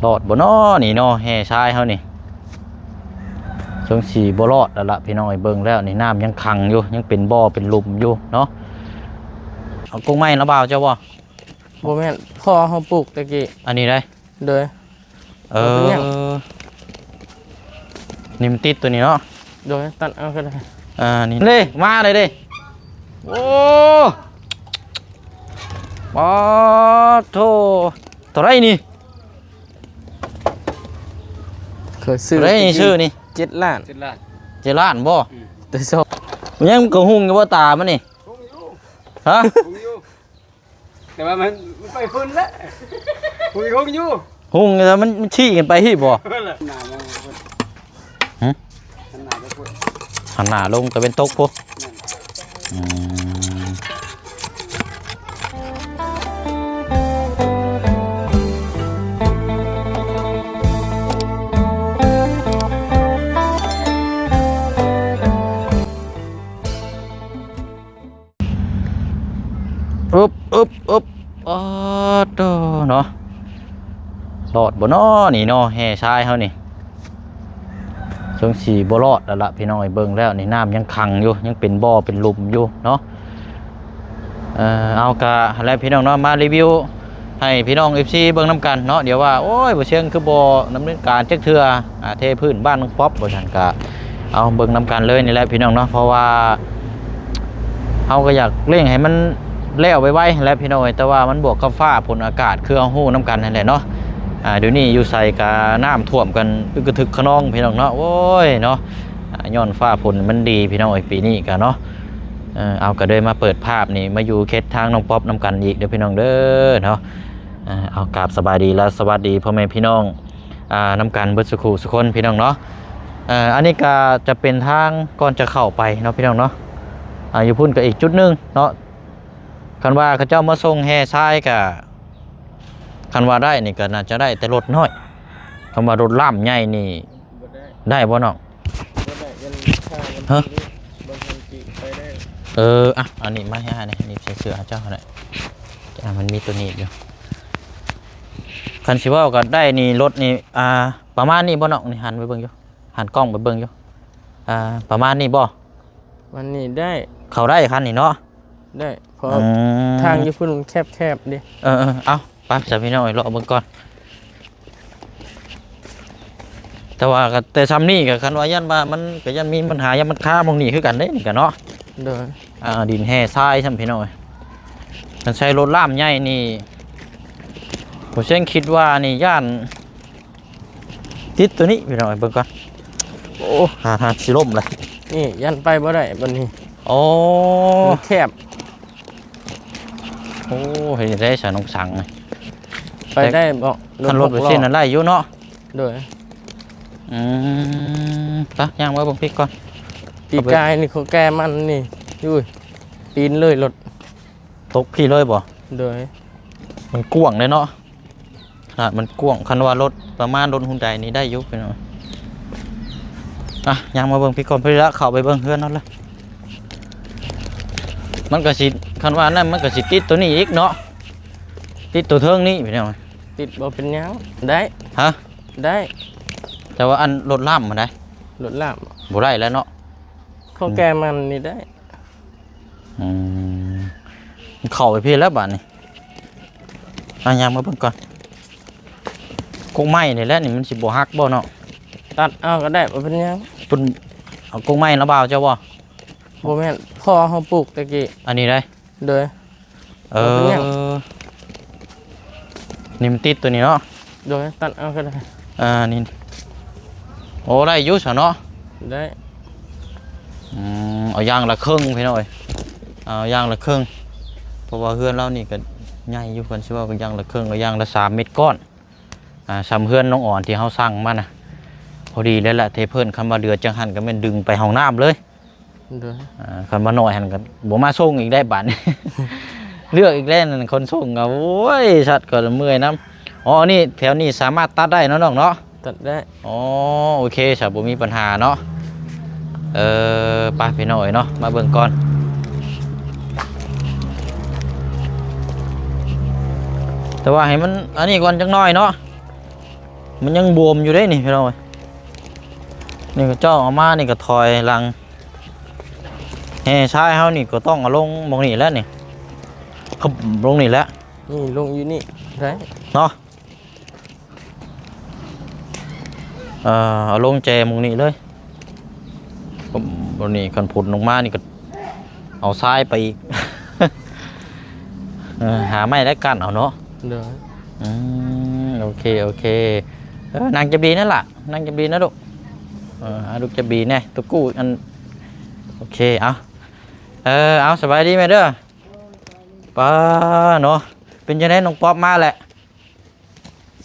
ລອດບໍ່ນໍນີ້ນໍ ແຮ່ຊາຍເຮົານີ້. ສົງຊິບໍ່ລອດແລ້ວລະພີ່ນ້ອງເອີຍ, ເບິ່ງແລ້ວນີ້ນ້ຳຍັງຂັງຢູ່ ຍັງເປັນບໍ່ເປັນຫຼຸມຢູ່ເນາະ. ເອົາກົກໄມ້ລະບ່າວເຈົ້າບໍ່? ບໍ່ແມ່ນ ພໍ່ເຮົາປູກແຕ່ກີ້ ອັນນີ້ໄດ໋. ໂດຍ ເອີ ບໍ່ເປັນຫຍັງ ນີ້ມັນຕິດໂຕນີ້ເນາະ. ໂດຍ ຕັດເອົາກໍໄດ້. ອ່າ ນີ້ເດ້ ມາເລີຍເດ້. ໂອ້ ປາໂທ ເທົ່າໃດນີ້? ເຄີຍຊື້ ເທົ່າໃດນີ້ຊື້ນີ້? ເຈັດລ້ານ ເຈັດລ້ານ ເຈັດລ້ານບໍ່? ອືມ ແຕ່ຊອກ ຍັງກໍຮຸ່ງຢູ່ບໍ່ຕາມັນນີ້? ຮຸ່ງຢູ່ ຮະ? ຮຸ່ງຢູ່ ແຕ່ວ່າມັນ ມັນໄປພຸ້ນແລ້ວ. ຮຸ່ງ ຮຸ່ງຢູ່ ຮຸ່ງແລ້ວມັນ ມັນຊີ້ກັນໄປຮີ້ບໍ່? ໜ້າຍັງ ຫຶ? ຫັນໜ້າໄປພຸ້ນ ຫັນໜ້າລົງຕາເວັນຕົກພຸ້ນ. ແມ່ນ ອືມ ອຶບ ອຶບ ອຶບ ອາໂຕເນາະ ລອດບໍ່ນໍນີ້ນໍ ແຮ່ຊາຍເຮົານີ້. ສົງຊິບໍ່ລອດແລ້ວລະພີ່ນ້ອງເອີຍ, ເບິ່ງແລ້ວນີ້ນ້ຳຍັງຂັງຢູ່ ຍັງເປັນບໍ່ເປັນຫຼຸມຢູ່ເນາະ. ເອີ ເອົາກະຫັ້ນແຫຼະພີ່ນ້ອງເນາະ ມາຣີວິວໃຫ້ພີ່ນ້ອງເອັຟຊີເບິ່ງນຳກັນເນາະ. ດຽວວ່າ ໂອ້ຍ ບໍ່ຊຽງຄືບໍ່ດຳເນີນການຈັກເທື່ອ ອ່າ ເທພື້ນບ້ານນ້ອງປັອບ ວ່າຊັ້ນ. ກະເອົາເບິ່ງນຳກັນເລີຍນີ້ແຫຼະພີ່ນ້ອງເນາະ ເພາະວ່າ ເຮົາກໍຢາກເລັ່ງໃຫ້ມັນແລ້ວໄວໆຫັ້ນແຫຼະພີ່ນ້ອງເອີຍ, ແຕ່ວ່າມັນບວກກັບຟ້າຝົນອາກາດ ຄືເຮົາຮູ້ນຳກັນຫັ້ນແຫຼະເນາະ. ອ່າ ດຽວນີ້ຢູ່ໃສກໍນ້ຳຖ້ວມກັນ ອຶກກະທຶກຂະນອງພີ່ນ້ອງເນາະ. ໂອ້ຍເນາະ ອ່າ ຍ້ອນຟ້າຝົນມັນດີພີ່ນ້ອງເອີຍ ປີນີ້ກໍເນາະ. ເອີ ເອົາ ກໍເລີຍມາເປີດພາບນີ້ ມາຢູ່ເຂດທາງນ້ອງປັອບນຳກັນອີກເດີພີ່ນ້ອງເດີເນາະ. ອ່າ ເອົາ ກາບສະບາຍດີ ແລະ ສະຫວັດດີພໍ່ແມ່ພີ່ນ້ອງ ອ່າ ນຳກັນເບິດສູ່ຄູ່ສູ່ຄົນພີ່ນ້ອງເນາະ. ເອີ ອັນນີ້ກໍຈະເປັນທາງກ່ອນຈະເຂົ້າໄປເນາະພີ່ນ້ອງເນາະ. ອ່າ ຢູ່ພຸ້ນກໍອີກຈຸດໜຶ່ງເນາະ, ຄັນວ່າເຂົາເຈົ້າມາສົ່ງແຮ່ຊາຍກໍ ຄັນວ່າໄດ້ນີ້ກໍໜ້າຈະໄດ້ແຕ່ລົດນ້ອຍ, ຄັນວ່າລົດລ້າມໃຫຍ່ນີ້ ບໍ່ໄດ້ ໄດ້ບໍ່ນ້ອງ? ບໍ່ໄດ້ ຍັງ ຮະ? ບໍ່ທັນຊິໄປໄດ້. ເອີ ອ່ະ ອັນນີ້ມາໃຫ້ອ້າຍແດ່ ນີ້ໃສ່ເສື້ອເຈົ້າຫັ້ນແຫຼະ ອ່າ ມັນມີຕົວໜີບຢູ່. ຄັນຊິເວົ້າກໍໄດ້ນີ້ ລົດນີ້ ອ່າ ປະມານນີ້ບໍ່ນ້ອງ? ນີ້ຫັນໄປເບິ່ງຢູ່ ຫັນກ້ອງໄປເບິ່ງຢູ່ ອ່າ ປະມານນີ້ບໍ່? ປະມານນີ້ໄດ້ ເຂົ້າໄດ້ຄັນນີ້ເນາະ? ໄດ້ ເພາະ ອືມ ທາງຢູ່ພຸ້ນມັນແຄບໆເດ້. ເອີໆ ເອົາ ໄປຊະພີ່ນ້ອງເອີຍ ເລາະເບິ່ງກ່ອນ. ແຕ່ວ່າກໍແຕ່ຊ່ຳນີ້ກໍ ຄັນວ່າຢ້ານວ່າມັນກໍຢ້ານມີບັນຫາ ຢ້ານມັນຄາໝ່ອງນີ້ຄືກັນເດ້ນີ້ກໍເນາະ. ໂດຍ ອ່າ ດິນແຮ່ຊາຍຊ່ຳພີ່ນ້ອງເອີຍ. ຄັນໃຊ້ລົດລ້າມໃຫຍ່ນີ້ ບໍ່ເຊັ່ນຄິດວ່ານີ້ຢ້ານ ຕິດຕົວນີ້ພີ່ນ້ອງເອີຍ ເບິ່ງກ່ອນ. ໂອ້ ຫາ ຫາຊິລົ້ມເລີຍ ນີ້ຢ້ານໄປບໍ່ໄດ້ບັດນີ້. ໂອ້ ມັນແຄບ. ໂອ້ ເຮັດໄດ້ສານ້ອງສັງ ໄປໄດ້ບໍ່? ຄັນລົດໄປເສັ້ນນັ້ນໄດ້ຢູ່ເນາະ. ໂດຍ ອືມ ໄປ ຍ່າງມາເບິ່ງພີ້ກ່ອນ. ປີກາຍນີ້ເຂົາແກ່ມັນນີ້ ຢູ່ຕີນເລີຍລົດ ຕົກພີ້ເລີຍບໍ່? ໂດຍ ມັນກວ້າງເດ້ເນາະ. ຂະໜາດມັນກວ້າງ ຄັນວ່າລົດປະມານລົດຮຸນໄດນີ້ໄດ້ຢູ່ພີ່ນ້ອງ. ອ່ະ ຍ່າງມາເບິ່ງພີ້ກ່ອນ ພໍດີລະ ເຂົ້າໄປເບິ່ງເຮືອນເຮົາລະ. ມັນກໍຊິ ຄັນວ່ານັ້ນມັນກໍຊິຕິດໂຕນີ້ອີກເນາະ ຕິດໂຕເທິງນີ້ພີ່ນ້ອງ. ຕິດບໍ່ເປັນຫຍັງ ໄດ້. ຮະ? ໄດ້ ແຕ່ວ່າອັນລົດລ້ຳຫັ້ນໃດ໋. ລົດລ້ຳບໍ່ໄດ້ແລ້ວເນາະ ເຂົາແກ່ມັນນີ້ໄດ້. ອືມ ເຂົ້າໄປພີ້ແລ້ວບາດນີ້. ອ່ະ ຍ່າງມາເບິ່ງກ່ອນ ກົກໄມ້ນີ້ແຫຼະ ນີ້ມັນຊິບໍ່ຫັກບໍ່ເນາະ? ຕັດເອົາກໍໄດ້ ບໍ່ເປັນຫຍັງ. ເພິ່ນເອົາກົກໄມ້ລະບ່າວເຈົ້າບໍ່? ບໍ່ແມ່ນ ພໍ່ເຮົາປູກແຕ່ກີ້ ອັນນີ້ໄດ໋. ໂດຍ ເອີ ບໍ່ເປັນຫຍັງ ນີ້ມັນຕິດໂຕນີ້ເນາະ. ໂດຍ ຕັດເອົາກໍໄດ້. ອ່າ ນີ້ ໂອ້ ໄດ້ຢູ່ຊະເນາະ. ໄດ້ ອືມ ເອົາຢ່າງລະເຄິ່ງພີ່ນ້ອງເອີຍ ເອົາຢ່າງລະເຄິ່ງ ເພາະວ່າເຮືອນລາວນີ້ກໍໃຫຍ່ຢູ່ ຄັນຊິເວົ້າກໍຢ່າງລະເຄິ່ງ ກໍຢ່າງລະສາມເມັດກ້ອນ. ອ່າ ຊ່ຳເຮືອນນ້ອງອອນທີ່ເຮົາສັ່ງມານະ ພໍດີແລ້ວລະ ເທພື້ນ. ຄັນວ່າເຫຼືອຈັ່ງຫັ້ນກໍແມ່ນດຶງໄປຫ້ອງນ້ຳເລີຍ. ໂດຍ ອ່າ ຄັນວ່ານ້ອຍຫັ້ນກໍບໍ່ມາສົ່ງອີກໄດ້ບາດນີ້ ເລືອກອີກແລ້ວນັ້ນ ຄົນສົ່ງກໍ ໂອ້ຍ ສັດກໍເມື່ອຍນຳ. ອໍ ອັນນີ້ແຖວນີ້ສາມາດຕັດໄດ້ເນາະນ້ອງເນາະ? ຕັດໄດ້. ອໍ ໂອເຄ ສະ ບໍ່ມີບັນຫາເນາະ. ເອີ ໄປພີ່ນ້ອງເອີຍເນາະ ມາເບິ່ງກ່ອນ ແຕ່ວ່າໃຫ້ມັນອັນນີ້ກ່ອນຈັກໜ້ອຍເນາະ. ມັນຍັງບວມຢູ່ເດ້ນີ້ພີ່ນ້ອງເອີຍ. ນີ້ເຂົາເຈົ້າເອົາມານີ້ກໍຖອຍຫຼັງ. ແຮ່ຊາຍເຮົານີ້ກໍຕ້ອງເອົາລົງໝ່ອງນີ້ແຫຼະນີ້. ຄັບ ລົງນີ້ແຫຼະ. ນີ້ລົງຢູ່ນີ້ໄດ້ເນາະ. ເອີ ເອົາລົງແຈໝ່ອງນີ້ເລີຍ. ບັດນີ້ຄັນຝົນລົງມານີ້ກໍເອົາຊາຍໄປອີກ. ເອີ ຫາໄມ້ແລ້ວກັ້ນເອົາເນາະ. ໂດຍ. ອືມ ໂອເຄ ໂອເຄ. ເອີ ນັ່ງຈັບດີນັ້ນລະ ນັ່ງຈັບດີນະລູກ. ເອີ ຫາລູກຈັບດີແດ່ ຕົວກູ້ອັນ. ໂອເຄ ເອົາ ເອີ ເອົາ ສະບາຍດີແມ່ເດີ. ປ້າເນາະ ເປັນຈັ່ງໃດນ້ອງປັອບມາແລ້ວ?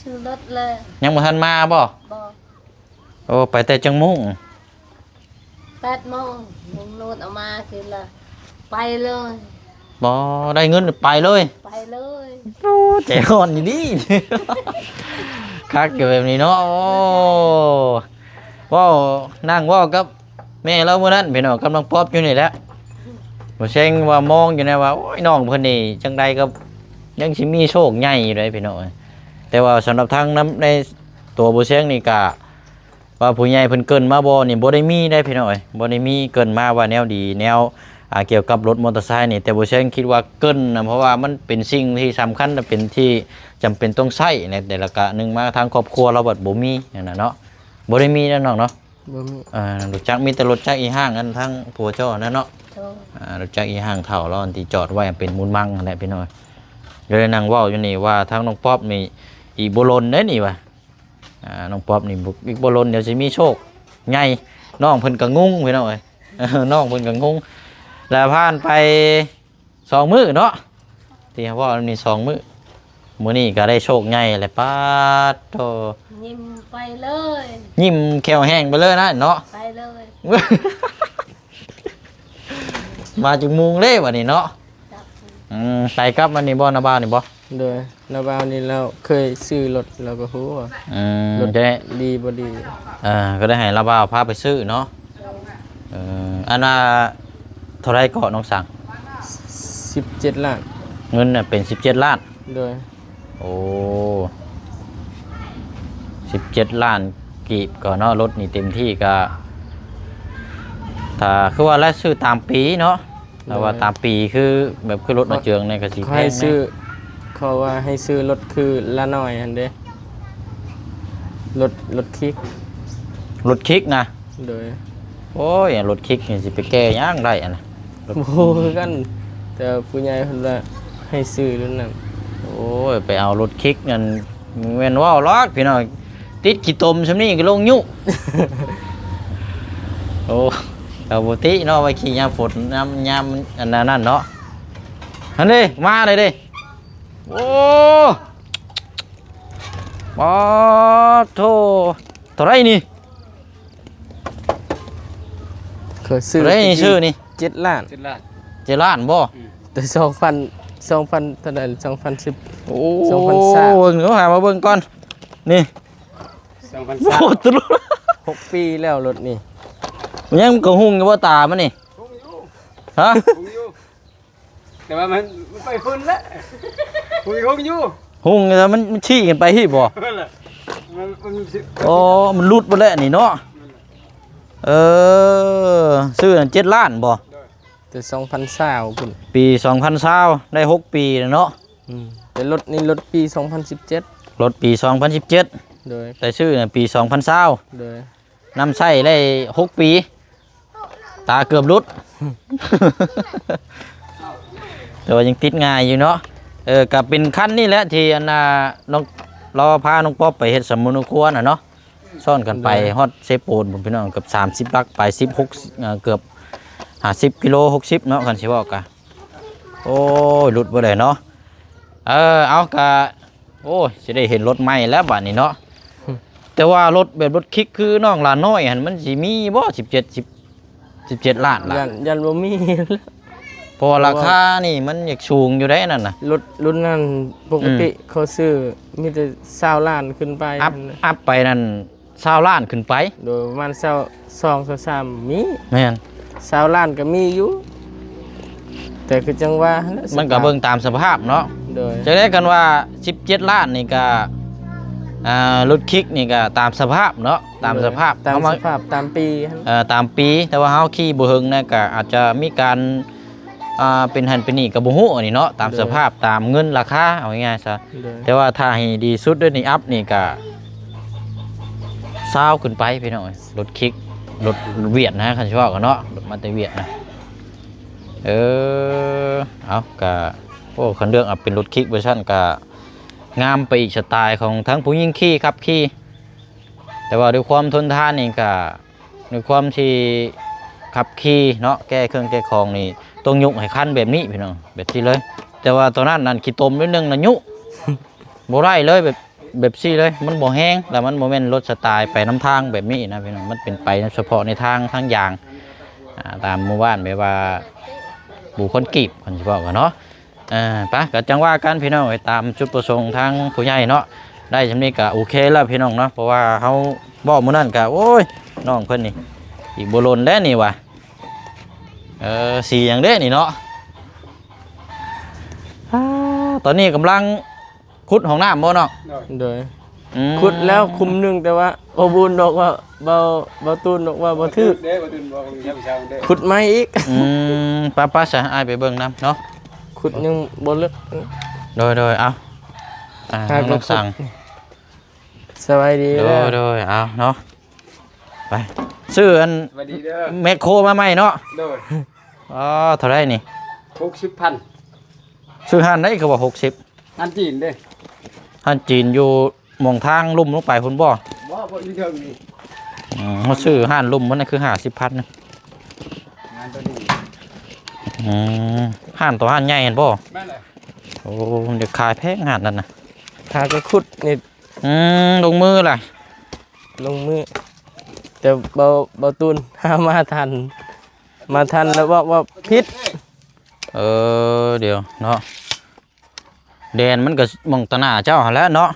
ຊື້ລົດແລ້ວ. ຍັງບໍ່ທັນມາບໍ່? ບໍ່. ໂອ້ ໄປແຕ່ຈັກໂມງ? ແປດໂມງ ລົງລົດເອົາມາຄືລະ ໄປເລີຍ. ບໍ່ໄດ້ເງິນໄປເລີຍ? ໄປເລີຍ. ໂອ້ ໃຈຮ້ອນອີ່ຫຼີ. ຄັກຢູ່ແບບນີ້ເນາະ. ໂອ້ ເວົ້າ ນັ່ງເວົ້າກັບ ແມ່ລາວມື້ນັ້ນພີ່ນ້ອງ ກຳລັງປອບຢູ່ນີ້ແຫຼະ. ບໍ່ແຊງວ່າມອງຢູ່ນະວ່າ ໂອ້ຍ ນ້ອງເພິ່ນນີ້ຈັ່ງໃດກໍຍັງຊິມີໂຊກໃຫຍ່ຢູ່ເດ້ພີ່ນ້ອງເອີຍ. ແຕ່ວ່າສຳລັບທາງນຳໃນຕົວບໍ່ແຊງນີ້ກະ ວ່າຜູ້ໃຫຍ່ເພິ່ນເກີ່ນມາບໍ່ນີ້ ບໍ່ໄດ້ມີເດ້ພີ່ນ້ອງເອີຍ ບໍ່ໄດ້ມີເກີ່ນມາວ່າແນວດີແນວ ອ່າ ກ່ຽວກັບລົດມໍເຕີໄຊນີ້. ແຕ່ບໍ່ແຊງຄິດວ່າເກີ່ນນະ ເພາະວ່າມັນເປັນສິ່ງທີ່ສຳຄັນ ແລະ ເປັນທີ່ຈຳເປັນຕ້ອງໃຊ້ໃນແຕ່ລະກະໜຶ່ງມາ ທາງຄອບຄົວລາວບັດບໍ່ມີຫັ້ນນະເນາະ. ບໍ່ໄດ້ມີເນາະນ້ອງເນາະ. ບໍ່ມີ. ເອີ ລົດຈັກ ມີແຕ່ລົດຈັກອີ່ຫ້າງ ອັນທາງຜົວເຈົ້ານັ້ນເນາະ. ໂດຍ. ອ່າ ລົດຈັກອີ່ຫ້າງເຖົ້າລາວ ອັນທີ່ຈອດໄວ້ເປັນມູນມັງຫັ້ນແຫຼະພີ່ນ້ອງ. ກໍເລີຍນັ່ງເວົ້າຢູ່ນີ້ວ່າ ທາງນ້ອງປັອບນີ້ອີກບໍ່ດົນເດ້ນີ້ວ່າ ອ່າ ນ້ອງປັອບນີ້ອີກບໍ່ດົນດຽວຊິມີໂຊກໃຫຍ່. ນ້ອງເພິ່ນກໍງົງພີ່ນ້ອງເອີຍ ນ້ອງເພິ່ນກໍງົງ. ແລ້ວຜ່ານໄປ ສອງມື້ເນາະ ທີ່ເຮົາເວົ້ານີ້ ສອງມື້ ມື້ນີ້ກໍໄດ້ໂຊກໃຫຍ່ແລ້ວ. ປາດໂທ້ ຍິ້ມໄປເລີຍ ຍິ້ມແຂ້ວແຫ້ງໄປເລີຍນະເນາະ. ໄປເລີຍ. ມາຈັກໂມງເດ້ບັດນີ້ເນາະ? ຈັກ. ອືມ ໄປກັບອັນນີ້ບໍ່ ນ້າບ່າວນີ້ບໍ່? ໂດຍ. ລາວບ່າວນີ້ລາວເຄີຍຊື້ລົດ ລາວກໍຮູ້ວ່າ ອືມ ລົດ ຈະໄດ້ ດີບໍ່ດີ. ເອີ ກໍໄດ້ໃຫ້ລາວບ່າວພາໄປຊື້ເນາະ. ເອີ ອັນວ່າເທົ່າໃດເກາະນ້ອງສັງ? ສິບເຈັດລ້ານ. ເງິນນະເປັນສິບເຈັດລ້ານ. ໂດຍ. ໂອ້ ສິບເຈັດລ້ານກີບກໍເນາະ. ລົດນີ້ເຕັມທີ່ກໍ ຖ້າຄືວ່າແລ້ວຊື້ຕາມປີເນາະ. ແຕ່ວ່າ ໂດຍ ຕາມປີຄືແບບຄືລົດໜ້າເຈືອງນີ້ກໍຊິແພງ ເຂົາໃຫ້ຊື້ ເຂົາວ່າໃຫ້ຊື້ລົດຄືລານ້ອຍຫັ້ນເດ້ ລົດ ລົດຄິກ ລົດຄິກນະ. ໂດຍ. ໂອ້ຍ ລົດຄິກນີ້ຊິໄປແກ່ຫຍັງໄດ້ຫັ້ນນະ. ບໍ່ຮູ້ຄືກັນ ແຕ່ວ່າຜູ້ໃຫຍ່ເພິ່ນວ່າໃຫ້ຊື້ລຸ້ນນັ້ນ. ໂອ້ຍ ໄປເອົາລົດຄິກນັ້ນ ແມ່ນເວົ້າຫຼອກພີ່ນ້ອງ ຕິດຂີ້ຕົມຊ່ຳນີ້ກໍລົງຍຸ. ໂອ້ ກໍບໍ່ຕິເນາະ ໄວ້ຂີ່ຍາມຝົນ ຍາມ ຍາມອັນນັ້ນເນາະ. ຫັ້ນເດ້ ມາເລີຍເດ້. ໂອ້ ປາດໂທ້ ເທົ່າໃດນີ້? ເຂົາຊື້ ເທົ່າໃດນີ້ຊື້ນີ້? ເຈັດລ້ານ. ເຈັດລ້ານ. ເຈັດລ້ານບໍ່? ອືມ ແຕ່ສອງພັນ ສອງພັນເທົ່າໃດ? ສອງພັນສິບ. ໂອ້ ສອງພັນຊາວ. ເບິ່ງດູ ຫາມາເບິ່ງກ່ອນນີ້. ສອງພັນຊາວ. ໂອ້ ຕະລຸ ຫົກປີແລ້ວລົດນີ້. ມັນຍັງກະຮຸ່ງຢູ່ບໍ່ຕາມັນນີ້? ຮຸ່ງຢູ່. ຮະ? ຮຸ່ງຢູ່. ແຕ່ວ່າມັນ ມັນໄປພຸ້ນແຫຼະ ຮຸ່ງ ຮຸ່ງຢູ່ ຮຸ່ງແລ້ວມັນ ມັນຊີ້ກັນໄປຮີ້ບໍ່? ນັ້ນແຫຼະ ມັນ ມັນຊິ ອໍ ມັນຫຼຸດເບິດແລ້ວນີ້ເນາະ. ນັ້ນແຫຼະ. ເອີ ຊື້ນັ້ນເຈັດລ້ານບໍ່? ໂດຍ. ແຕ່ສອງພັນຊາວພຸ້ນ ປີສອງພັນຊາວ ໄດ້ຫົກປີແລ້ວເນາະ. ອືມ ແຕ່ລົດນີ້ລົດປີສອງພັນສິບເຈັດ ລົດປີສອງພັນສິບເຈັດ. ໂດຍ. ໄດ້ຊື້ນັ້ນປີສອງພັນຊາວ. ໂດຍ. ນຳໃຊ້ໄດ້ຫົກປີ ຕາເກືອບຫຼຸດ ແຕ່ວ່າຍັງຕິດງ່າຍຢູ່ເນາະ. ເອີ ກໍເປັນຄັນນີ້ແຫຼະທີ່ອັນນ່າ ນ້ອງ ລາວພານ້ອງປອບໄປເຮັດສຳມະໂນຄົວນະເນາະ ຊ້ອນກັນໄປ ໂດຍ ຮອດເຊໂປນພຸ້ນ ພີ່ນ້ອງ ເກືອບສາມສິບຫຼັກ ໄປສິບຫົກ ເອີ ເກືອບຫ້າສິບກິໂລ ຫົກສິບເນາະ ຄັນຊິເວົ້າກະ. ໂອ້ຍ ຫຼຸດບໍ່ໄດ້ເນາະ. ເອີ ເອົາ ກະ ໂອ້ຍ ຊິໄດ້ເຫັນລົດໃໝ່ແລ້ວບາດນີ້ເນາະ. ແຕ່ວ່າລົດແບບລົດຄິກຄືນ້ອງຫຼານນ້ອຍຫັ້ນ ມັນຊິມີບໍ່ ສິບເຈັດ ສິບ ສິບເຈັດລ້ານລະ? ຢ້ານ ຢ້ານບໍ່ມີ ເພາະວ່າລາຄານີ້ມັນຢາກສູງຢູ່ໃດນັ້ນນະ. ລົດລຸ້ນນັ້ນປົກກະຕິ ອືມ ເຂົາຊື້ມີແຕ່ຊາວລ້ານຂຶ້ນໄປ ອັບ ອັບໄປນັ້ນ ຊາວລ້ານຂຶ້ນໄປ. ໂດຍ ປະມານຊາວສອງ ຊາວສາມມີ. ແມ່ນ ຊາວລ້ານກໍມີຢູ່ ແຕ່ຄືຈັ່ງວ່າຫັ້ນແຫຼະ ມັນກໍເບິ່ງຕາມສະພາບເນາະ. ໂດຍ. ຈັ່ງໃດຄັນວ່າສິບເຈັດລ້ານນີ້ກໍ ອ່າ ລົດຄິກນີ້ກໍຕາມສະພາບເນາະ ຕາມສະພາບ ໂດຍ ຕາມ ເຮົາມາ ສະພາບ ຕາມປີຫັ້ນ ເອີ ຕາມປີ ແຕ່ວ່າເຮົາຂີ່ບໍ່ເຖິງນະ ກໍອາດຈະມີການ ອ່າ ເປັນຫັ້ນເປັນນີ້ກໍບໍ່ຮູ້ອັນນີ້ເນາະ ຕາມ ໂດຍ ສະພາບ ຕາມເງິນລາຄາ ເອົາງ່າຍໆຊະ ໂດຍ ແຕ່ວ່າຖ້າໃຫ້ດີສຸດເດ້ນີ້ ອັບນີ້ກໍຊາວຂຶ້ນໄປພີ່ນ້ອງເອີຍ ລົດຄິກ ລົດຫວຽດນະ ຄັນຊິເວົ້າກັນເນາະ ລົດມາແຕ່ຫວຽດນະ ເອີ ເອົາ ກໍ ໂອ້ ຄັນເລື່ອງອັບເປັນລົດຄິກວ່າຊັ້ນ ກໍງາມໄປອີກສະໄຕຂອງທັງຜູ້ຍິງຂີ່ ຂັບຂີ່ ແຕ່ວ່າດ້ວຍຄວາມທົນທານນີ້ກໍ ດ້ວຍຄວາມທີ່ຂັບຂີ່ເນາະ ແກ້ເຄື່ອງແກ້ຂອງນີ້ ຕ້ອງຍົກໃຫ້ຄັນແບບນີ້ພີ່ນ້ອງ ແບບນີ້ເລີຍ ແຕ່ວ່າຕອນນັ້ນນັ້ນຂີ້ຕົມໜ້ອຍໜຶ່ງນະຍຸ ບໍ່ໄດ້ເລີຍ ແບບ ແບບນີ້ເລີຍ ມັນບໍ່ແຮງ ແລ້ວມັນບໍ່ແມ່ນລົດສະໄຕໄປນຳທາງແບບນີ້ນະພີ່ນ້ອງ ມັນເປັນໄປສະເພາະໃນທາງ ທາງຢາງ ອ່າ ຕາມໝູ່ບ້ານ ແບບວ່າປູຄອນກຣີດ ຄັນຊິເວົ້າກັນເນາະ. ເອີ ໄປ ກໍຈັ່ງວ່າກັນພີ່ນ້ອງເອີຍ ຕາມຈຸດປະສົງທາງຜູ້ໃຫຍ່ເນາະ ໄດ້ສ່ຳນີ້ກໍໂອເຄແລ້ວພີ່ນ້ອງເນາະ ເພາະວ່າເຮົາເວົ້າມື້ນັ້ນກໍ ໂອ້ຍ ນ້ອງເພິ່ນນີ້ ອີກບໍ່ດົນແລ້ວນີ້ວ່າ ເອີ ສີຫຍັງເດ້ນີ້ເນາະ ອາ ຕອນນີ້ກຳລັງ ຂຸດຫ້ອງນ້ຳບໍ່ນ້ອງ? ໂດຍ ໂດຍ ອືມ ຂຸດແລ້ວຂຸມໜຶ່ງ ແຕ່ວ່າບໍ່ບຸນດອກວ່າ ເບົາ ເບົາຕູນດອກວ່າບໍ່ຖືກ ເດ້ ບໍ່ຖືກ ບໍ່ ຍັງບໍ່ເຊົາເດ້ ຂຸດໃໝ່ອີກ ອືມ ໄປໆຊະ ອ້າຍໄປເບິ່ງນຳເນາະ ຂຸດຍັງບໍ່ເລິກ ໂດຍໆ ເອົາ ອ່າ ຫາກໍ ນ້ອງສັງ ສະບາຍດີ ໂດຍໆ ເອົາເນາະ ໄປ ຊື້ອັນ ສະບາຍດີເດີ ແມັກໂຄມາໃໝ່ເນາະ ໂດຍ ອໍ ເທົ່າໃດນີ້? ຫົກສິບພັນ ຊື້ຮ້ານໃດຄືວ່າຫົກສິບ? ຮ້ານຈີນເດ້ ຮ້ານຈີນຢູ່ໝ່ອງທາງລຸ່ມລົງໄປພຸ້ນບໍ່? ບໍ່ ບໍ່ຢູ່ເທິງນີ້ ອືມ ເຮົາຊື້ຮ້ານລຸ່ມມັນນະຄືຫ້າສິບພັນນະ ຮ້ານໂຕນີ້ ອືມ ຮ້ານໂຕຮ້ານໃຫຍ່ຫັ້ນບໍ່? ແມ່ນແຫຼະ ໂອ້ ມັນຈະຂາຍແພງຮ້ານນັ້ນນະ ຫາກໍຂຸດນີ້ ອືມ ລົງມືລະ ລົງມື ແຕ່ເບົາ ເບົາຕູນຫາມາທັນ ມາທັນແລ້ວບອກວ່າຜິດ ເອີ ດຽວເນາະ ແດນມັນກໍໝ່ອງຕາໜ້າເຈົ້າຫັ້ນແຫຼະເນາະ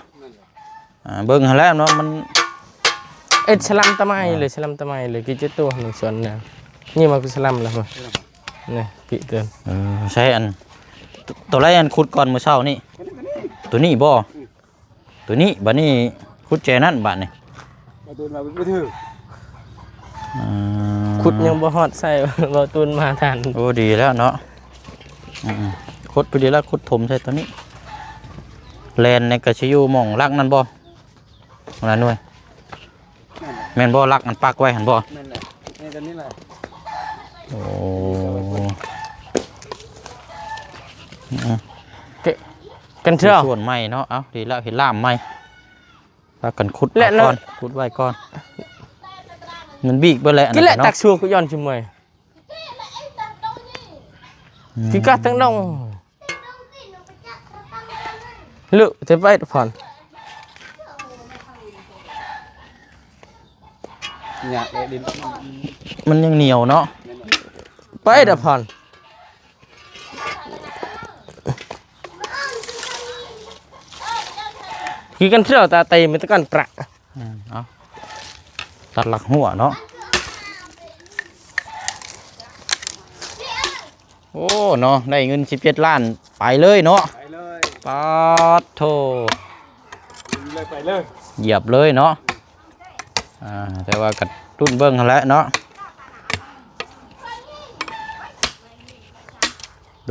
ອ່າ ເບິ່ງຫັ້ນແຫຼະເນາະ ມັນ ເອັດສະລຳຕະໄມເລີຍ ສະລຳຕະໄມເລີຍ ກິດຈະໂຕໃນສວນນະ ນີ້ມາຄືສະລຳລະ ນີ້ ປີເກີນ ເອີ ໃຊ້ອັນ ໂຕໃດອັນຂຸດກ່ອນມື້ເຊົ້ານີ້ ໂຕນີ້ບໍ່? ໂຕນີ້ ບາດນີ້ຂຸດແຈນັ້ນບາດນີ້ ບໍ່ໂດນວ່າບໍ່ຖືກ ອືມ ຂຸດຍັງບໍ່ຮອດໃສ່ ບໍ່ຕູນມາທັນ ໂອ້ ດີແລ້ວເນາະ ອືມໆ ຂຸດພໍດີແລ້ວ ຂຸດຖົມໃສ່ໂຕນີ້ ແລ່ນນີ້ກໍຊິຢູ່ໝ່ອງຫຼັກນັ້ນບໍ່? ຫັ້ນນະໜ່ວຍ ແມ່ນບໍ່? ຫຼັກມັນປັກໄວ້ຫັ້ນບໍ່? ແມ່ນແຫຼະ ນີ້ກໍນີ້ແຫຼະ ໂອ້ ອືມ ເກະ ກັນເທື່ອ ສ່ວນໃໝ່ເນາະ ເອົ້າ ດີແລ້ວ ເຮັດລ່າມໃໝ່ ພາກັນຂຸດໄວ້ກ່ອນ ຂຸດໄວ້ກ່ອນ ມັນບີກເບິດແຫຼະ ກິນແຫຼະ ອັນນັ້ນເນາະ ຕັກຊວກກໍຍ້ອນຊິເມື່ອຍ ອືມ ຄືກະຕັງດອງ ເລາະແຕ່ໄປຕະພອນ ຍາກເດ້ດິນ ມັນຍັງໜຽວເນາະ ແມ່ນບໍ່? ໄປດາພອນ ຄືກັນເທື່ອຕາເຕມີຕະກັນປະ ອືມ ເອົາ ຕັດຫຼັກຫົວເນາະ ໂອ້ ເນາະ ໄດ້ເງິນສິບເຈັດລ້ານ ໄປເລີຍເນາະ ໄປເລີຍ ປາດໂທ້ ໄປເລີຍ ໄປເລີຍ ຢຽບເລີຍເນາະ ອ່າ ແຕ່ວ່າກໍລຸ້ນເບິ່ງຫັ້ນແຫຼະເນາະ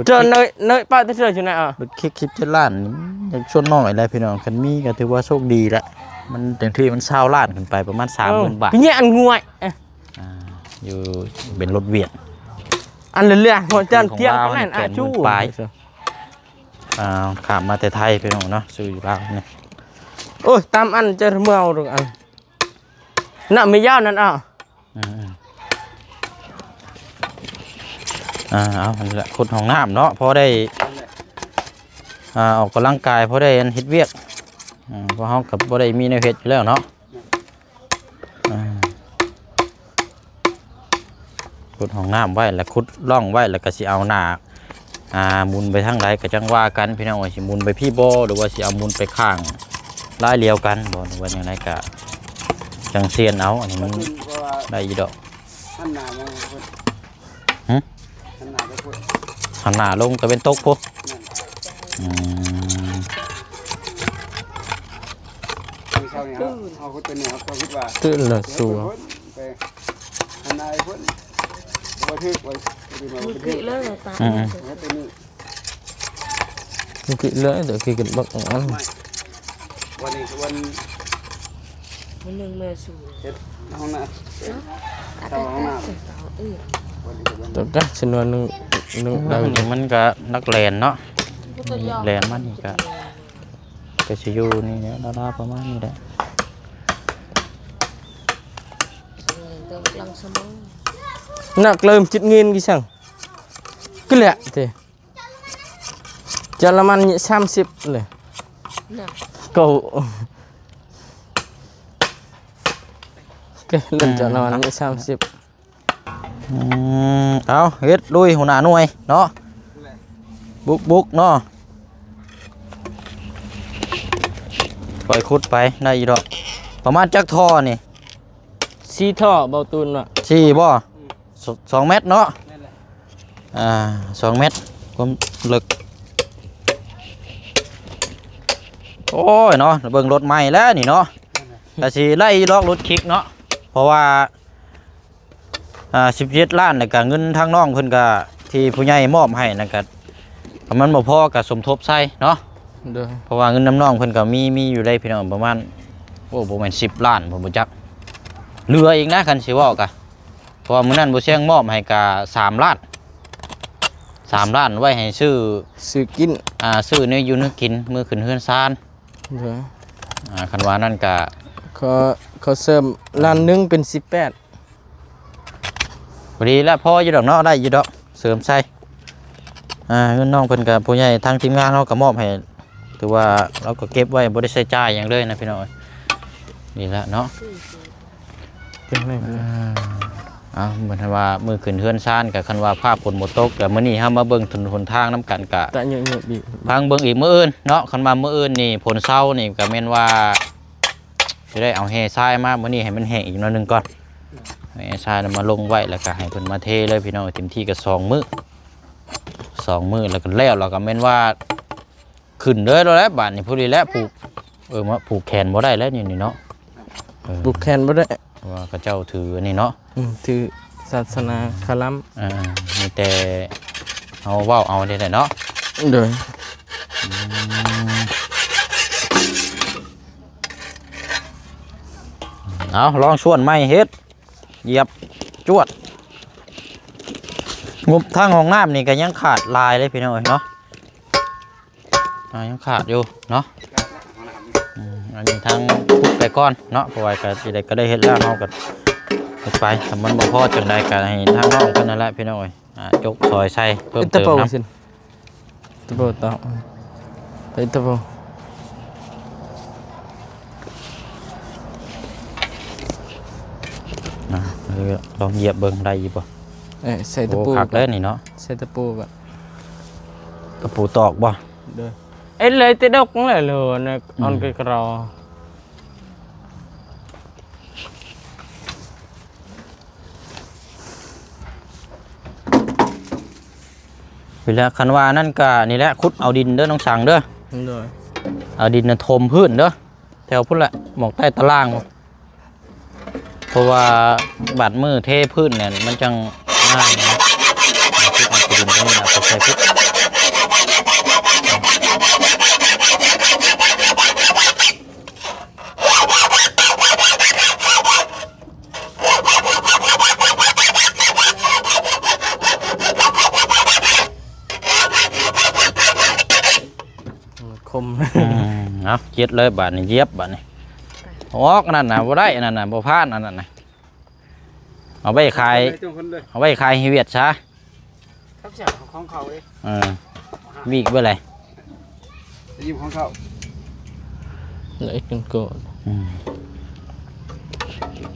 ເຈົ້າເນີຍ ເນີຍປະແຕ່ເທື່ອຢູ່ນະ ລົດຄິກສິບເຈັດລ້ານ ຍັງສ່ວນໜ້ອຍແຫຼະພີ່ນ້ອງ ຄັນມີກໍຖືວ່າໂຊກດີແຫຼະ ມັນເຕັມທີ່ມັນຊາວລ້ານຂຶ້ນໄປ ປະມານສາມໝື່ນບາດ ເອີ ເປັນຫຍັງອັນງວຍ ອ່າ ຢູ່ເປັນລົດຫວຽດ ອັນເຫຼືອໆ ຫົວຈັນກຽງປານນັ້ນ ຂອງລາວຫັ້ນ ອາ ຈູ ແປດໝື່ນປາຍ ອ່າ ຂ້າມມາແຕ່ໄທພີ່ນ້ອງເນາະ ຊື້ຢູ່ລາວນີ້ ໂອ້ຍ ຕາມອັນຈະເມືອເອົາດອກອັນ ນະ ແມ່ຍ່ານັ້ນ ອາ ອືມ ອ່າ ເອົາ ຫັ້ນແຫຼະ ຂຸດຫ້ອງນ້ຳເນາະ ພໍໄດ້ ອ່າ ອອກກຳລັງກາຍ ພໍໄດ້ອັນເຮັດວຽກ ອືມ ເພາະເຮົາກໍບໍ່ໄດ້ມີແນວເຮັດຢູ່ແລ້ວເນາະ ອ່າ ຂຸດຫ້ອງນ້ຳໄວ້ ແລ້ວຂຸດຮ່ອງໄວ້ ແລ້ວກໍຊິເອົາໜ້າ ອ່າ ໝຸນໄປທາງໃດກໍຈັ່ງວ່າກັນພີ່ນ້ອງເອີຍ ຊິໝຸນໄປພີ້ບໍ່ ຫຼືວ່າຊິເອົາໝຸນໄປຂ້າງລາຍດຽວກັນບໍ່ ຫຼືວ່າຈັ່ງໃດກໍຈັ່ງສ່ຽນເອົາ ອັນນີ້ມັນໄດ້ຢູ່ດອກ ຫັນໜ້າມາພຸ້ນ ຫຶ? ຫັນໜ້າໄປພຸ້ນ ຫັນໜ້າລົງຕາເວັນຕົກພຸ້ນ ແມ່ນ ອືມ ມີສ ເຮົານີ້ ເຮົາ ເຮົາຂຸດຕົວນີ້ ເຮົາ ເຮົາຄິດວ່າ ຕື່ນລະສູງ ໄປ ໄປຫັ້ນນາຍພຸ້ນ ບໍ່ຖືກ ວ່າ ບໍ່ຖືກ ບໍ່ຖືກ ເລີຍຕາ ອືມ ເຮັດຕົວນີ້ ມັນຄືເລີຍ ແຕ່ຄືກັນບັກອັນ ວັນນີ້ວັນ ມື້ໜຶ່ງແມ່ສູເຮັດຫ້ອງນ້ຳ ເນາະ ເຮັດຫ້ອງນ້ຳ ເອີ ຕົວກະຊິນວນໜຶ່ງ ໜຶ່ງ ອັນນີ້ມັນກະນັກແລ່ນເນາະ ແລ່ນມານີ້ກະ ກະຊິຢູ່ນີ້ແຫຼະ ລາວໆ ປະມານນີ້ແຫຼະ ນັກເລີ່ມຈິດເງິນກິສັງ ກະແຫຼະເຕ ຈະລະມັນສາມສິບເລີຍ ເກົ້າ ກະເລີ່ມຈະລະມັນສາມສິບ ອືມ ເອົາ ເຮັດລຸຍຫົວໜ້າໜ່ວຍເນາະ ບຸກໆ ເນາະ ຄ່ອຍຂຸດໄປ ໄດ້ຢູ່ດອກ ປະມານຈັກທໍ່ນີ້ ສີ່ທໍ່ ເບົາຕູນວ່າ ສີ່ບໍ່ ອືມ ສ- ສອງແມັດເນາະ ແມ່ນແຫຼະ ອ່າ ສອງແມັດ ຄວາມເລິກ ໂອ້ຍເນາະ ເບິ່ງລົດໃໝ່ແລ້ວນີ້ເນາະ ແມ່ນແຫຼະ ກະຊິໄລ່ລອກລົດຄິກເນາະ ເພາະວ່າ ອ່າ ສິບເຈັດລ້ານ ແລ້ວກະເງິນທາງນ້ອງເພິ່ນກະ ທີ່ຜູ້ໃຫຍ່ມອບໃຫ້ນັ້ນກະ ມັນບໍ່ພໍກະສົມທົບໃສ່ເນາະ ໂດຍ ເພາະວ່າເງິນນຳນ້ອງເພິ່ນກະມີ ມີຢູ່ໄດ໋ພີ່ນ້ອງ ປະມານ ໂອ້ ບໍ່ແມ່ນສິບລ້ານ ເພິ່ນບໍ່ຈັກ ເຫຼືອອີກນະ ຄັນຊິເວົ້າກະ ເພາະວ່າມື້ນັ້ນບໍ່ຊຽງມອບໃຫ້ກະສາມລ້ານ ສາມລ້ານ ໄວ້ໃຫ້ຊື້ ຊື້ກິນ ອ່າ ຊື້ແນວຢູ່ແນວກິນ ມື້ຂຶ້ນເຮືອນຊານ ໂດຍ ອ່າ ຄັນວ່ານັ້ນກະ ຂໍ ຂໍເສີມລ້ານໜຶ່ງເປັນສິບແປດ ພໍດີລະ ພໍຢູ່ດອກເນາະ ໄດ້ຢູ່ດອກ ເສີມໃສ່ ອ່າ ເງິນນ້ອງເພິ່ນກະ ຜູ້ໃຫຍ່ທາງທີມງານເຮົາກະມອບໃຫ້ ຖືວ່າເຮົາກະເກັບໄວ້ ບໍ່ໄດ້ໃຊ້ຈ່າຍຫຍັງເລີຍນະພີ່ນ້ອງເອີຍ ນີ້ລະເນາະ ເປັນແນວ ອ່າ ເອົາ ເພິ່ນວ່າມື້ຂຶ້ນເຮືອນຊານກະ ຄັນວ່າຟ້າຝົນບໍ່ຕົກ ກະມື້ນີ້ເຮົາມາເບິ່ງຖະໜົນຫົນທາງນຳກັນກະ ກະເຍາະໆ ອີກ ຟັງເບິ່ງອີກມື້ອື່ນເນາະ ຄັນວ່າມື້ອື່ນນີ້ຝົນເຊົານີ້ກະແມ່ນວ່າ ຊິໄດ້ເອົາແຮ່ຊາຍມາມື້ນີ້ໃຫ້ມັນແຫ້ງອີກໜ້ອຍໜຶ່ງກ່ອນ ແຮ່ຊາຍມາລົງໄວ້ ແລ້ວກະໃຫ້ເພິ່ນມາເທເລີຍພີ່ນ້ອງ ເຕັມທີ່ກະສອງມື້ ສອງມື້ແລ້ວກະແລ້ວ ແລ້ວກະແມ່ນວ່າຂຶ້ນເລີຍແລ້ວແຫຼະ ບາດນີ້ພໍດີແລ້ວ ຜູກ ເອີ ມາຜູກແຂນບໍ່ໄດ້ແລ້ວນີ້ ນີ້ເນາະ ເອີ ຜູກແຂນບໍ່ໄດ້ ເພາະວ່າເຂົາເຈົ້າຖືອັນນີ້ເນາະ ອືມ ຖືສາສະໜາຄາລຳ ເອີ ມີແຕ່ເຮົາເວົ້າເອົານີ້ແຫຼະເນາະ ໂດຍ ອືມ ເອົາ ລອງຊວນໃໝ່ເຮັດ ຢຽບ ຈວດ ງົບທາງຫ້ອງນ້ຳນີ້ກະຍັງຂາດຫຼາຍເລີຍພີ່ນ້ອງເອີຍເນາະ ອ່າ ຍັງຂາດຢູ່ເນາະ ອືມ ອັນນີ້ທາງຂຸດໄປກ່ອນເນາະ ເພາະວ່າກະຊິໄດ້ ກະໄດ້ເຮັດແລ້ວ ເຮົາກະເຮັດໄປ ຖ້າມັນບໍ່ພໍຈັ່ງໃດກະໃຫ້ທາງນ້ອງເພິ່ນນັ້ນແຫຼະພີ່ນ້ອງເອີຍ ອ່າ ຈົກຊອຍໃສ່ເພີ່ມເຕີມນຳ ຕະປູຕອກ ໄປຕະປູ ນະ ລອງຢຽບເບິ່ງໄດ້ຢູ່ບໍ່ ເອີ ໃສ່ຕະປູ ໂອ້ ຄັກແລ້ວນີ້ເນາະ ໃສ່ຕະປູກະ ຕະປູຕອກບໍ່ ໂດຍ ເອັດເລີຍຕິດອກແລ້ວເລີນ ອືມ ອອນກະກະລໍ ເວລາ ຄັນວ່ານັ້ນກະນີ້ແຫຼະ ຂຸດເອົາດິນເດີນ້ອງສັງເດີ ໂດຍ ເອົາດິນນະຖົມພື້ນເດີ ແຖວພຸ້ນແຫຼະ ໝອກໃຕ້ຕາລ່າງ ເພາະວ່າບາດມື້ເທພື້ນແຫຼະ ມັນຈັ່ງງ່າຍນະ ຂຸດເອົາດິນຕົງນີ້ນະ ໄປໃສ່ພຸ້ນ. ຄົມ ອືມ ເອົາ ເຈັດເລີຍບາດນີ້ ຢຽບບາດນີ້ ອອກ ອັນນັ້ນນະ ບໍ່ໄດ້ ອັນນັ້ນນະ ບໍ່ຜ່ານ ອັນນັ້ນນະ ເອົາໄວ້ຂາຍ ເອົາໄວ້ຂາຍໃຫ້ຫວຽດຊະ ຂອງເຂົາເດ້ ເອີ ວິກເບີໃດ ຍິບຂອງເຂົາ ແລ້ວເຮັດກັນກ່ອນ ອືມ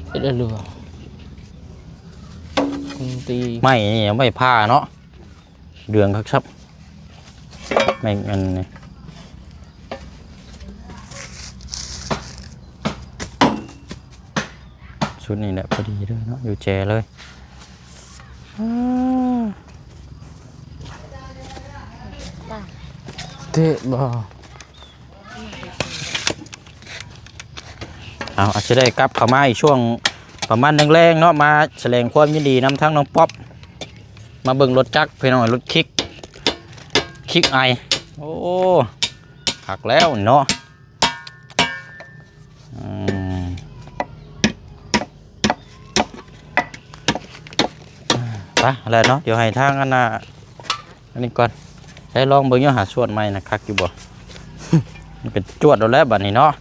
ເຮັດແລ້ວຫຼືວ່າ ຄົງຕີ ໄມ້ນີ້ເອົາໄວ້ຜ່າເນາະ ເດືອງຄັກຊັບ ແມ່ນອັນນີ້ ຊຸດນີ້ແຫຼະ ພໍດີເລີຍເນາະ ຢູ່ແຈເລີຍ ເຕະບໍ່? ເອົາ ອາດຈະໄດ້ກັບເຂົ້າມາອີກຊ່ວງປະມານແລງໆເນາະ ມາສະແດງຄວາມຍິນດີນຳທັງນ້ອງປັອບ ມາເບິ່ງລົດຈັກພີ່ນ້ອງ ລົດຄິກ ຄິກໄອ ໂອ້ ຄັກແລ້ວເນາະ ອືມ ໄປແລ້ວເນາະ ດຽວໃຫ້ທາງອັນນ່າ ອັນນີ້ກ່ອນ ໃຊ້ລອງເບິ່ງຢູ່ຫາ ສວນໃໝ່ນະ ຄັກຢູ່ບໍ່? ມັນກໍຈວດເອົາແລ້ວບັດນີ້ເນາະ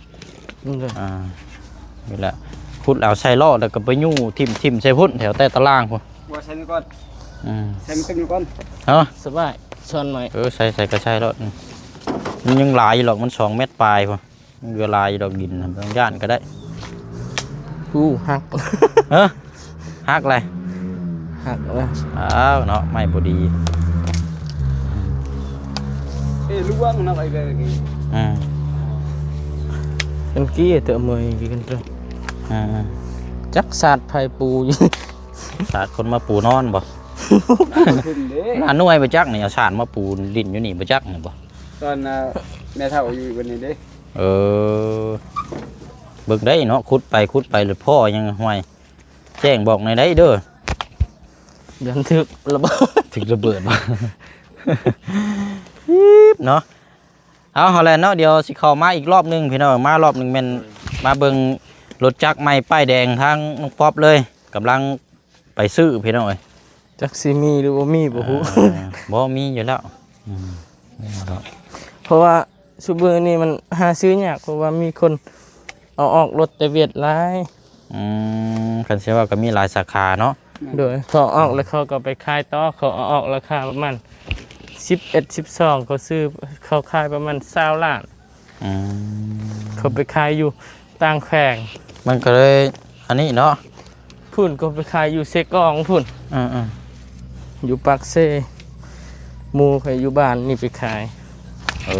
ອືມ ອ່າ ນີ້ແຫຼະ ຂຸດເອົາໃສ່ລໍ້ ແລ້ວກໍໄປຍູ້ຖິ້ມໆໃສ່ພຸ້ນ ແຖວໃຕ້ຕາລ່າງພຸ້ນ ວ່າໃສ່ນີ້ກ່ອນ ອືມ ໃສ່ນີ້ກ່ອນ ເນາະ ສະບາຍ ສວນໃໝ່ ເອີ ໃສ່ ໃສ່ກໍໃສ່ໂລດ ອືມ ມັນຍັງຫຼາຍຢູ່ດອກ ມັນສອງແມັດປາຍພຸ້ນ ເຫຼືອຫຼາຍຢູ່ດອກ ດິນນະ ບໍ່ຕ້ອງຢ້ານກໍໄດ້ ອູ້ ຫັກ ເອີ ຫັກແຫຼະ ຫັກແລ້ວ ອ້າວເນາະ ໄມ້ບໍ່ດີ ເອີ ລະວັງນະ ໄອ້ເດີນີ້ ອືມ ກັນກີ້ເຕີເມີຍກິນເຕີ ອືມ ຈັກສາດໃຜປູຢູ່ ສາດຄົນມາປູນອນບໍ່? ໜ້າໜ່ວຍບໍ່ຈັກນີ້ ເອົາສາດມາປູດິນຢູ່ນີ້ບໍ່ຈັກນີ້ບໍ່? ຕອນ ອ່າ ແມ່ເຖົ້າຢູ່ບັດນີ້ເດ້ ເອີ ເບິ່ງໄດ້ເນາະ ຂຸດໄປຂຸດໄປ ຫຼືພໍ້ຍັງ ຫ້ວຍ ແຈ້ງບອກແດ່ໄດ໋ເດີ ຢ້ານຖືກລະເບີດ ຖືກລະເບີດບໍ່ ເນາະ ເອົາ ເອົາແຫຼະເນາະ ດຽວຊິເຂົ້າມາອີກລອບໜຶ່ງພີ່ນ້ອງ ມາລອບໜຶ່ງແມ່ນມາເບິ່ງລົດຈັກໃໝ່ປ້າຍແດງທາງນ້ອງປັອບເລີຍ ກຳລັງ ໄປຊື້ພີ່ນ້ອງເອີຍ ຈັກຊິມີຫຼືບໍ່ມີບໍ່ຮູ້ ເອີ ບໍ່ມີຢູ່ແລ້ວ ອືມ ເພາະວ່າຊຸມື້ນີ້ມັນຫາຊື້ຍາກ ເພາະວ່າມີຄົນເອົາອອກລົດແຕ່ຫວຽດຫຼາຍ ອືມ ຄັນຊິເວົ້າກໍມີຫຼາຍສາຂາເນາະ ໂດຍ ເຂົາເອົາອອກແລ້ວເຂົາກໍໄປຂາຍຕໍ່ ເຂົາເອົາອອກລາຄາປະມານສິບເອັດ ສິບສອງ ເຂົາຊື້ ເຂົາຂາຍປະມານຊາວລ້ານ ອືມ ເຂົາໄປຂາຍຢູ່ຕ່າງແຂວງ ມັນກໍເລີຍອັນນີ້ເນາະ ພຸ້ນກໍໄປຂາຍຢູ່ເຊກອງພຸ້ນ ເອີໆ ຢູ່ປາກເຊ ໝູ່ຂ້ອຍຢູ່ບ້ານນີ້ໄປຂາຍ ເອີ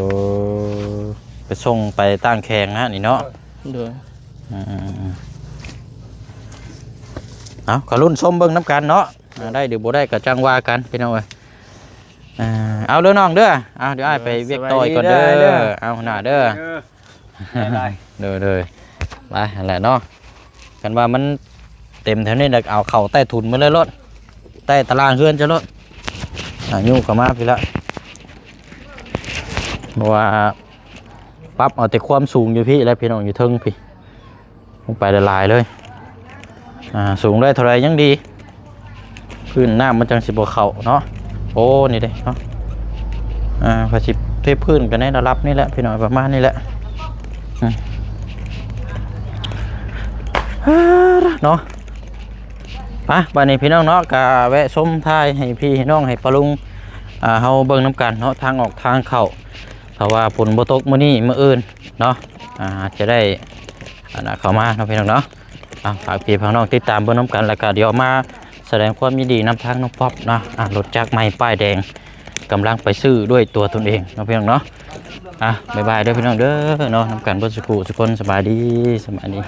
ໄປສົ່ງໄປຕ່າງແຂວງນະນີ້ເນາະ ໂດຍ ອືມໆໆ ເອົາ ກໍລຸ້ນຊົມເບິ່ງນຳກັນເນາະ ອ່າ ໄດ້ຫຼືບໍ່ໄດ້ກໍຈັ່ງວ່າກັນພີ່ນ້ອງເອີຍ ອ່າ ເອົາເດີນ້ອງເດີ ເອົາ ດຽວອ້າຍໄປວຽກຕໍ່ອີກກ່ອນເດີ ເອົາ ຫົວໜ້າເດີ ເດີ ໄດ້ໆ ໂດຍໆ ໄປຫັ້ນແຫຼະເນາະ ຄັນວ່າມັນເຕັມແຖວນີ້ແລ້ວ ເອົາເຂົ້າໃຕ້ຖົນມາເລີຍໂລດ ໃຕ້ຕາລ່າງເຮືອນເຈົ້າໂລດ ອ່າ ຍູ້ເຂົ້າມາພີ້ລະ ເພາະວ່າປັບເອົາແຕ່ຄວາມສູງຢູ່ພີ້ແຫຼະ ພີ່ນ້ອງ ຢູ່ເທິງພີ້ ລົງໄປຫຼາຍໆເລີຍ ອ່າ ສູງໄດ້ເທົ່າໃດຍັງດີ ພື້ນນ້ຳມັນຈັ່ງຊິບໍ່ເຂົ້າເນາະ ໂອ້ ນີ້ເດ້ເນາະ ອ່າ ຂ້ອຍຊິເທພື້ນກັນໃນລະດັບນີ້ແຫຼະພີ່ນ້ອງ ປະມານນີ້ແຫຼະ ອືມ ເນາະ ໄປ ບາດນີ້ພີ່ນ້ອງເນາະ ກະແວະຊົມຖ່າຍໃຫ້ພີ່ໃຫ້ນ້ອງ ໃຫ້ປ້າລຸງ ອ່າ ເຮົາເບິ່ງນຳກັນເນາະ ທາງອອກທາງເຂົ້າ ຖ້າວ່າຝົນບໍ່ຕົກມື້ນີ້ມື້ອື່ນເນາະ ອ່າ ຈະໄດ້ ອັນນ່າ ເຂົ້າມາເນາະພີ່ນ້ອງເນາະ ອ່າ ຝາກພີ່ຝາກນ້ອງຕິດຕາມເບິ່ງນຳກັນ ແລ້ວກະດຽວມາສະແດງຄວາມຍິນດີນຳທາງນ້ອງປັອບເນາະ ອ່າ ລົດຈັກໃໝ່ປ້າຍແດງ ກຳລັງໄປຊື້ດ້ວຍຕົວຕົນເອງເນາະພີ່ນ້ອງເນາະ ອ່າ ບາຍບາຍເດີພີ່ນ້ອງເດີເນາະ ນຳກັນເບິດສູ່ຜູ້ສູ່ຄົນ ສະບາຍດີ ສະບາຍດີ.